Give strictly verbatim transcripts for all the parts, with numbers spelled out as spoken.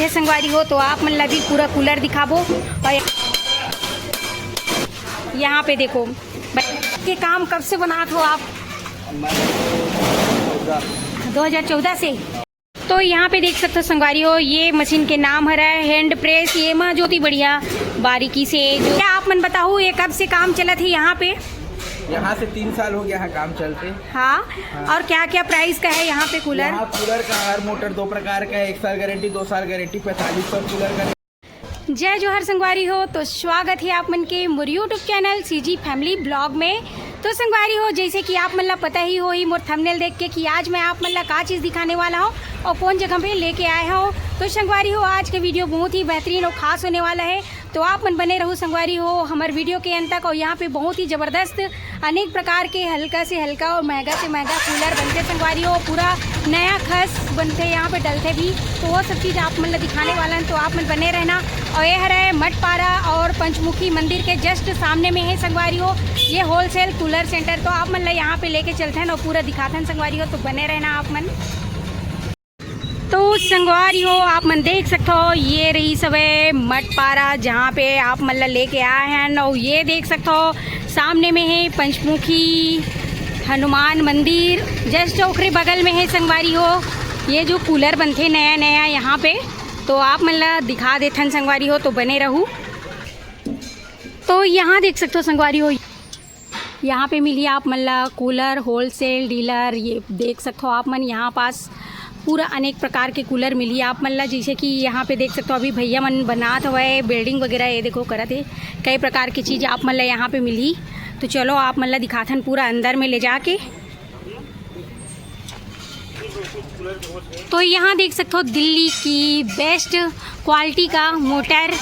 संगवारी हो, तो आप मन ला भी पूरा कूलर दिखाबो। और यहाँ पे देखो, ये काम कब से बनात हो आप? दो हज़ार चौदह से। तो यहाँ पे देख सकते हो संगवारी हो, ये मशीन के नाम हरा है हैंड प्रेस। ये मा जोती बढ़िया बारीकी से जो, क्या आप मन बताओ, ये कब से काम चलत है यहाँ पे? यहाँ से तीन साल हो गया है काम चलते। हाँ। हाँ। और क्या क्या प्राइस का है यहाँ पे कूलर? यहाँ कूलर का हर मोटर दो प्रकार का है, एक साल गारंटी, दो साल गारंटी, पैंतालीस सौ कूलर का। जय जोहार संगवारी हो, तो स्वागत है आप मन के मोर YouTube channel CG family blog में। तो संगवारी हो, जैसे कि आप मन ला पता ही होही मोर थंबनेल देख के कि आज मैं आप मन ला का चीज़ दिखाने वाला हूँ और कौन जगह पे लेके आए हूँ। तो संगवारी हो, आज के वीडियो बहुत ही बेहतरीन और खास होने वाला है, तो आप मन बने रहू संगवारी हो हमर वीडियो के अंत तक। और यहाँ पे बहुत ही ज़बरदस्त अनेक प्रकार के हल्का से हल्का और महंगा से महंगा कूलर बनथे संगवारी हो। पूरा नया खस बनथे, यहाँ पे डलथे भी, तो वो सब चीज़ आप मन ला दिखाने वाला हन, तो आप मन बने रहना। और ये हरे मठपारा और पंचमुखी मंदिर के just सामने में है संगवारी हो ये होलसेल कूलर सेंटर। तो आप मन ला यहाँ पे लेके चलथन और पूरा दिखाथन संगवारी हो, तो बने रहना आप मन। तो संगवारी हो, आप मन देख सकते हो, ये रही सवे मठपारा, जहाँ पे आप मन ला लेके आए हैं। और ये देख सकते हो, सामने में है पंचमुखी हनुमान मंदिर, just ओकरे बगल में है संगवारी हो ये जो कूलर बनथे नया नया यहाँ पे। तो आप मन ला दिखा देथन संगवारी हो, तो बने रहू। तो यहाँ देख सकते हो संगवारी हो, यहाँ पे मिली आप मन ला कूलर होलसेल डीलर। ये देख सकते हो आप मन, यहाँ पास पूरा अनेक प्रकार के कूलर मिली आप मन ला। जैसे कि यहाँ पे देख सकते हो, अभी भैया मन बनात हवय, वेल्डिंग वगैरह ये देखो करत हे, कई प्रकार की चीज़ आप मन ला यहाँ पे मिली। तो चलो, आप मन ला दिखाथन पूरा अंदर में ले जाके। तो यहाँ देख सकते हो, दिल्ली की बेस्ट क्वालिटी का मोटर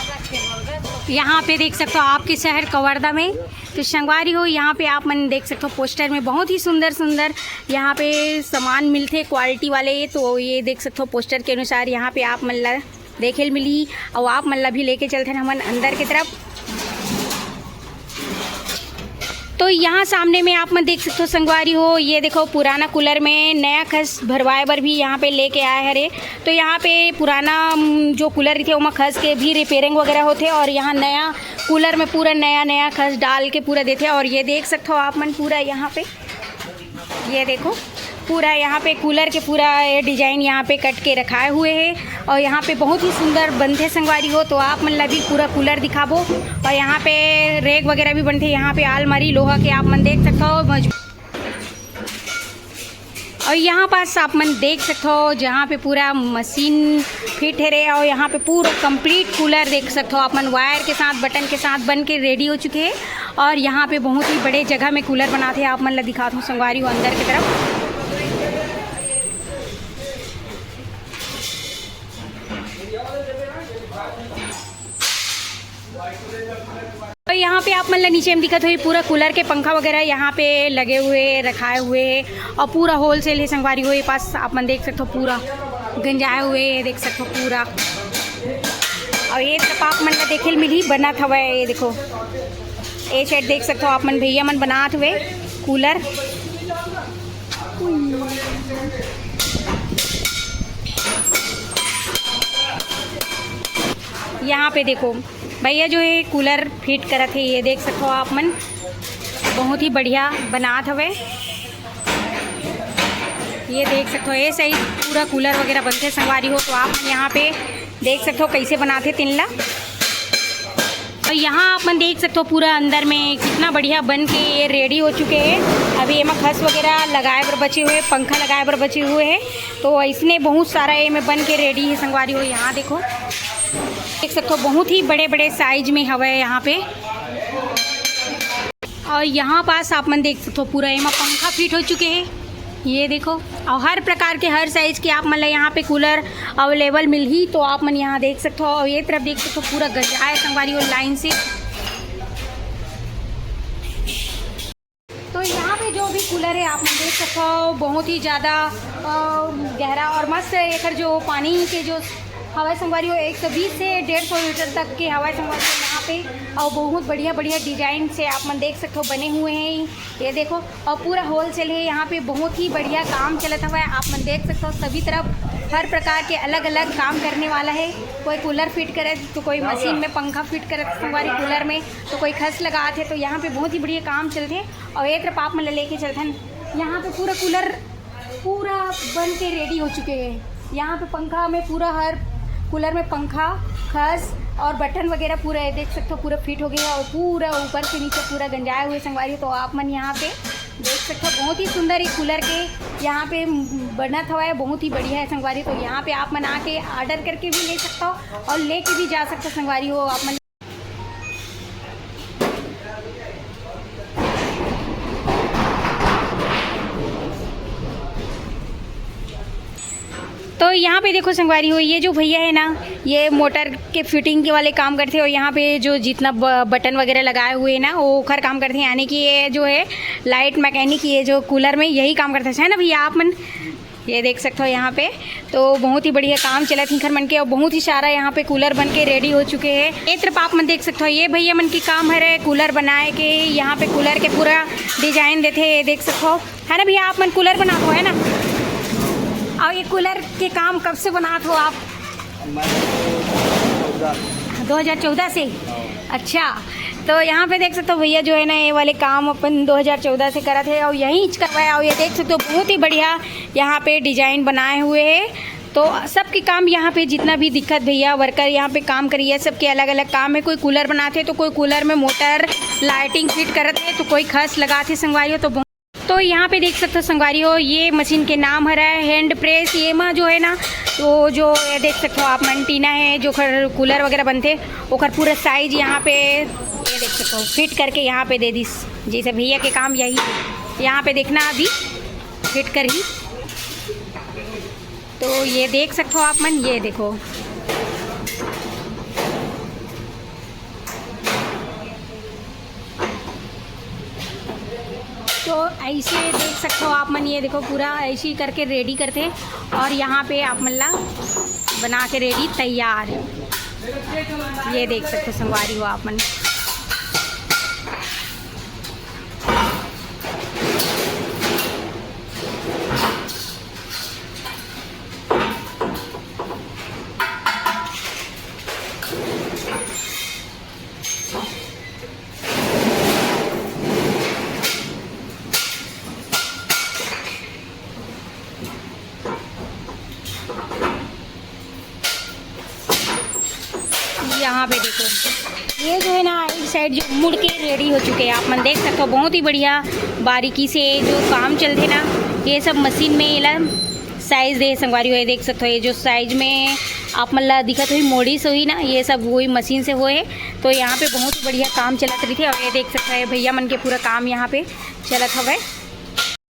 यहाँ पे देख सकते हो, आपके शहर कवर्धा में। तो संगवारी हो, यहाँ पे आप मन देख सकते हो, पोस्टर में बहुत ही सुंदर सुंदर यहाँ पे सामान मिलथे क्वालिटी वाले। तो ये देख सकते हो, पोस्टर के अनुसार यहाँ पे आप मन ला देखे ल मिली, और आप मन ला भी लेके चलथन हमन अंदर के तरफ। तो यहाँ सामने में आप मन देख सकते हो संगवारी हो, ये देखो, पुराना कूलर में नया खस भरवाए बर भी यहाँ पे लेके आए हरे। तो यहाँ पे पुराना, अम, जो कूलर रहिथे, ओमा खस के भी रिपेयरिंग वगैरह होथे, और यहाँ नया कूलर में पूरा नया नया खस डाल के पूरा देथे। और ये देख सकते हो आप मन, पूरा यहाँ पे ये देखो, पूरा यहाँ पे कूलर के पूरा ये डिजाइन यहाँ पे कट के रखाए हुए है। और यहाँ पे बहुत ही सुंदर बनथे संगवारी हो, तो आप मन ला भी पूरा कूलर दिखाबो। और यहाँ पे रैक वगैरह भी बनथे, यहाँ पे आलमारी लोहा के आप मन देख सकते हो मजबूत। और यहाँ पास आप मन देख सकते हो, जहाँ पे पूरा मशीन फिट है रे, और यहाँ पे पूरा कंप्लीट कूलर देख सकते हो आप मन, वायर के साथ, बटन के साथ बन के रेडी हो चुके हैं। और यहाँ पे बहुत ही बड़े जगह में कूलर बनाथे, आप मन ला दिखात हूँ संगवारी हो अंदर की तरफ। तो यहाँ पे आप मन ला नीचे में दिखत होही, पूरा कूलर के पंखा वगैरह यहाँ पे लगे हुए, रखाए हुए है, और पूरा होलसेल है संगवारी हो। ये पास आप मन देख सकते हो, पूरा गंजाए हुए है, देख सकते हो पूरा। और ये तरफ आप मन ला देखे ल मिलही, बनत हवय, ये देखो, ये साइड देख सकते हो आप मन, भैया मन बनात हुए कूलर। यहाँ पे देखो, भैया जो है कूलर फिट करत है, ये देख सकते हो आप मन, बहुत ही बढ़िया बनात हवे। ये देख सकते हो, ये साइड पूरा कूलर वगैरह बनथे संगवारी हो, तो आप मन यहाँ पे देख सकते हो कैसे बनाथे तेन ला। और यहाँ आप मन देख सकते हो पूरा अंदर में कितना बढ़िया बन के ये रेडी हो चुके हैं। अभी एमा खस वगैरह लगाए बर बचे हुए, पंखा लगाए बर बचे हुए हैं, तो इसने बहुत सारा एमे बन के रेडी है संगवारी हो। यहाँ देखो, देख सकते हो बहुत ही बड़े बड़े साइज में हवे यहाँ पे। और यहाँ पास आप मन देख सकते हो पूरा एमा पंखा फिट हो चुके हैं। ये देखो, और हर प्रकार के, हर साइज के आप मन ला यहाँ पे कूलर अवेलेबल मिलही। तो आप मन यहाँ देख सकते हो, और ये तरफ देख सकते हो पूरा गंजाए संगवारी हो लाइन से। तो यहाँ पे जो भी कूलर है आप मन देख सकते हो, बहुत ही ज़्यादा अ, गहरा और मस्त है। एकर जो पानी के जो हवा संगवारी हो, एक सौ बीस से डेढ़ सौ लीटर तक के हवा संगवारी हो यहाँ और बहुत बढ़िया बढ़िया डिजाइन से आप मन देख सकते हो बने हुए हैं। ये देखो, और पूरा होलसेल है। यहाँ पे बहुत ही बढ़िया काम चलत हवय। आप मन देख सकते हो सभी तरफ हर प्रकार के अलग अलग काम करने वाला है। कोई कूलर फिट करे तो कोई मशीन में पंखा फिट करे संगवारी कूलर में, तो कोई खस लगात है। तो यहाँ पे बहुत ही बढ़िया काम चलते हैं। और ये तरफ आप मन ला लेके चलथन, यहाँ पे पूरा कूलर पूरा बन के रेडी हो चुके हैं। यहाँ पे पंखा में पूरा हर कूलर में पंखा, खस और बटन वगैरह पूरा, ये देख सकते हो, पूरा फिट हो गया है और पूरा ऊपर से नीचे पूरा गंजाए हुए संगवारी। तो आप मन यहाँ पे देख सकते हो, बहुत ही सुंदर एक कूलर के यहाँ पे बनत हवय, बहुत ही बढ़िया है संगवारी। तो यहाँ पे आप मन आके ऑर्डर करके भी ले सकते हो और लेके भी जा सकते हो संगवारी हो आप मन। तो यहाँ पे देखो संगवारी हो, ये जो भैया है ना, ये मोटर के फिटिंग के वाले काम करते हैं और यहाँ पे जो जितना ब-, बटन वगैरह लगाए हुए हैं ना, वो ओखर काम करते हैं। यानी कि ये जो है लाइट मैकेनिक, ये जो कूलर में यही काम करते हैं, है ना भैया? आप मन ये देख सकते हो यहाँ पे तो बहुत ही बढ़िया काम चलत हिंखर मन के और बहुत ही सारा यहाँ पे कूलर बन के रेडी हो चुके हैं। ये तरफ आप मन देख सकते हो, ये भैया मन की काम हरे कूलर बनाए के, यहाँ पे कूलर के पूरा डिजाइन देते हैं, ये देख सकते हो, है ना भैया? आप मन कूलर बनात हो, है ना? और ये कूलर के काम कब से बनात हो आप? मैं तो चौदह। दो हज़ार चौदह से? हाँ। अच्छा, तो यहाँ पे देख सकते हो भैया जो है ना, ये वाले काम अपन दो हज़ार चौदह से करत है और यहीं करवाया। और ये देख सकते हो बहुत ही बढ़िया यहाँ पे डिजाइन बनाए हुए हैं। तो सबके काम यहाँ पे जितना भी दिखत भैया वर्कर यहाँ पे काम करिए, सबके अलग अलग काम है। कोई कूलर बनाते तो कोई कूलर में मोटर लाइटिंग फिट करत है, तो कोई खस लगाते संगवारी हो। तो बहुत, तो यहाँ पे देख सकते हो संगवारी हो, ये मशीन के नाम हरा है हैंड प्रेस। ये मा जो है ना, तो जो ये देख सकते हो आप मन, टीना है जो खर-, कूलर वगैरह बनते, ओकर पूरा साइज यहाँ पे ये देख सकते हो फिट करके यहाँ पे दे दिस। जैसे भैया के काम यही है, यहाँ पे देखना अभी फिट कर ही। तो ये देख सकते हो आप मन, ये देखो। तो ऐसे देख सकते हो आप मन, ये देखो पूरा ऐसे ही करके रेडी करते हैं और यहाँ पे आप मन ला बना के रेडी तैयार। ये देख सकते हो संगवारी हो आप मन। यहाँ पे देखो, ये जो है ना, एक साइड जो मुड़ के रेडी हो चुके हैं। आप मन देख सकते हो, बहुत ही बढ़िया बारीकी से जो काम चलते ना, ये सब मशीन में एला साइज दे संगवारी हो। ये देख सकते हो, ये जो साइज में आप मन ला दिखत हुई मोड़ी से हुई ना, ये सब वही मशीन से हुए है। तो यहाँ पे बहुत ही बढ़िया काम चलत रही थे। और ये देख सकते हो, ये भैया मन के पूरा काम यहाँ पे चलत हवे।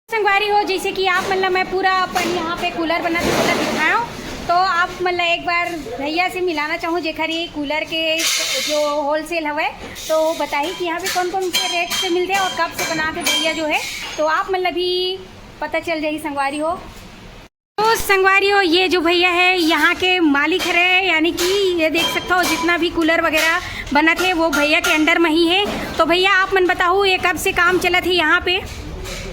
संगवारी हो, जैसे कि आप मन ला मैं पूरा अपन यहाँ पे कूलर बनाते पूरा दिखाया हूँ, तो आप मन ला एक बार भैया से मिलाना चाहूँ, जेकर ये कूलर के जो होलसेल हवे, तो बताई कि यहाँ पे कौन कौन से रेट से मिलते हैं और कब से बनाते भैया जो है, तो आप मन ला भी पता चल जाही संगवारी हो। तो संगवारी हो, ये जो भैया है यहाँ के मालिक हरे, यानी कि ये देख सकता हो जितना भी कूलर वगैरह बनत है वो भैया के अंडर में ही है। तो भैया आप मन बताओ, ये कब से काम चलत है यहाँ पे?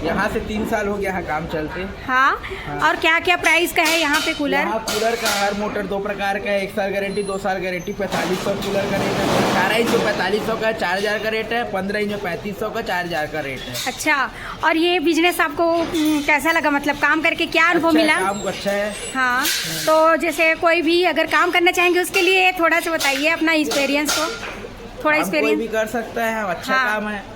यहाँ से तीन साल हो गया है काम चलते। हाँ। हाँ। और क्या क्या प्राइस का है यहाँ पे कूलर? यहाँ कूलर का हर मोटर दो प्रकार का है, एक साल गारंटी, दो साल गारंटी। पैंतालीस सौ कूलर का रेट है, अठारह इंच में पैंतालीस सौ का, चार हज़ार का रेट है, पन्द्रह इंच में पैंतीस सौ का, चार हज़ार का रेट है। अच्छा, और ये बिजनेस आपको, हम्म, कैसा लगा, मतलब काम करके क्या अनुभव अच्छा है, मिला? काम अच्छा है। हाँ, तो जैसे कोई भी अगर काम करना चाहेंगे उसके लिए थोड़ा सा बताइए अपना एक्सपीरियंस को, थोड़ा काम कोई एक्सपीरियंस। भी कर सकता है, अच्छा हाँ। काम है।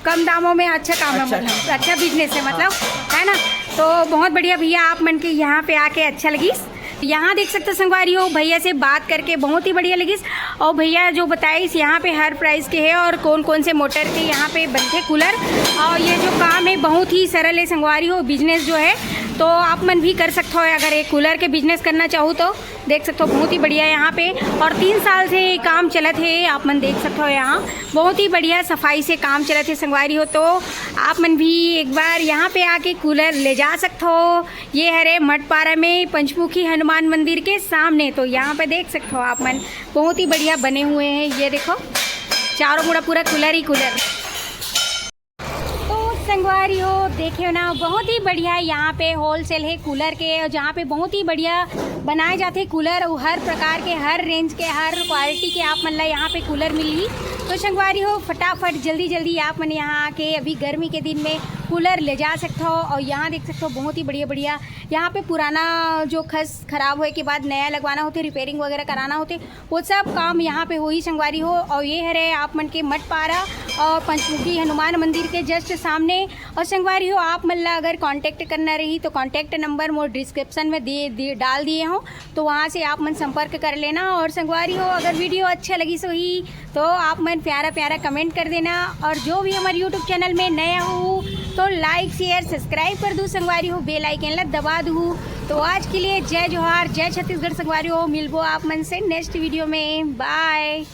कम दामों में अच्छा काम है, अच्छा मतलब काम। अच्छा बिजनेस है, मतलब, हाँ। है ना? तो बहुत बढ़िया भैया, आप मन के यहाँ पे आके अच्छा लगिस। यहाँ देख सकते हो संगवारी हो, भैया से बात करके बहुत ही बढ़िया लगिस। और भैया जो बताइस यहाँ पे हर प्राइस के है और कौन कौन से मोटर के यहाँ पे बनते कूलर। और ये जो काम है बहुत ही सरल है संगवारी हो, बिजनेस जो है तो आप मन भी कर सकते हो अगर एक कूलर के बिजनेस करना चाहो तो। देख सकते हो बहुत ही बढ़िया यहाँ पे, और तीन साल से ये काम चलत है। आप मन देख सकते हो यहाँ बहुत ही बढ़िया सफाई से काम चलत है संगवारी हो। तो आप मन भी एक बार यहाँ पे आके कूलर ले जा सकते हो। ये हरे मठपारा में पंचमुखी हनुमान मंदिर के सामने। तो यहाँ पे देख सकते हो आप मन, बहुत ही बढ़िया बने हुए हैं। ये देखो, चारों मुड़ा पूरा कूलर ही कूलर। तो संगवारी हो, देखे हो ना, बहुत ही बढ़िया यहाँ पे होलसेल है कूलर के, और जहाँ पे बहुत ही बढ़िया बनाए जाते हैं कूलर, और हर प्रकार के, हर रेंज के, हर क्वालिटी के आप मन ला यहाँ पे कूलर मिलही। तो संगवारी हो, फटाफट जल्दी जल्दी आप मन यहाँ आके अभी गर्मी के दिन में कूलर ले जा सकते हो। और यहाँ देख सकते हो, बहुत ही बढ़िया बढ़िया यहाँ पे पुराना जो खस खराब होए के बाद नया लगवाना होते, रिपेयरिंग वगैरह कराना होते, वो सब काम यहाँ पे होही संगवारी हो। और ये हरे आप मन के मठपारा और पंचमुखी हनुमान मंदिर के जस्ट सामने। और संगवारी हो, आप मन ला अगर कॉन्टैक्ट करना रही तो कॉन्टैक्ट नंबर मोर डिस्क्रिप्शन में दे, दे डाल दिए हो, तो वहाँ से आप मन संपर्क कर लेना। और संगवारी हो, अगर वीडियो अच्छा लगी सो ही तो आप मन प्यारा प्यारा कमेंट कर देना, और जो भी हमारे यूट्यूब चैनल में नया हो तो लाइक शेयर सब्सक्राइब कर दू संगवारी हो, बेल आइकन ला दबा दू। तो आज के लिए जय जोहार, जय छत्तीसगढ़ संगवारी हो, मिलबो आप मन से नेक्स्ट वीडियो में, बाय।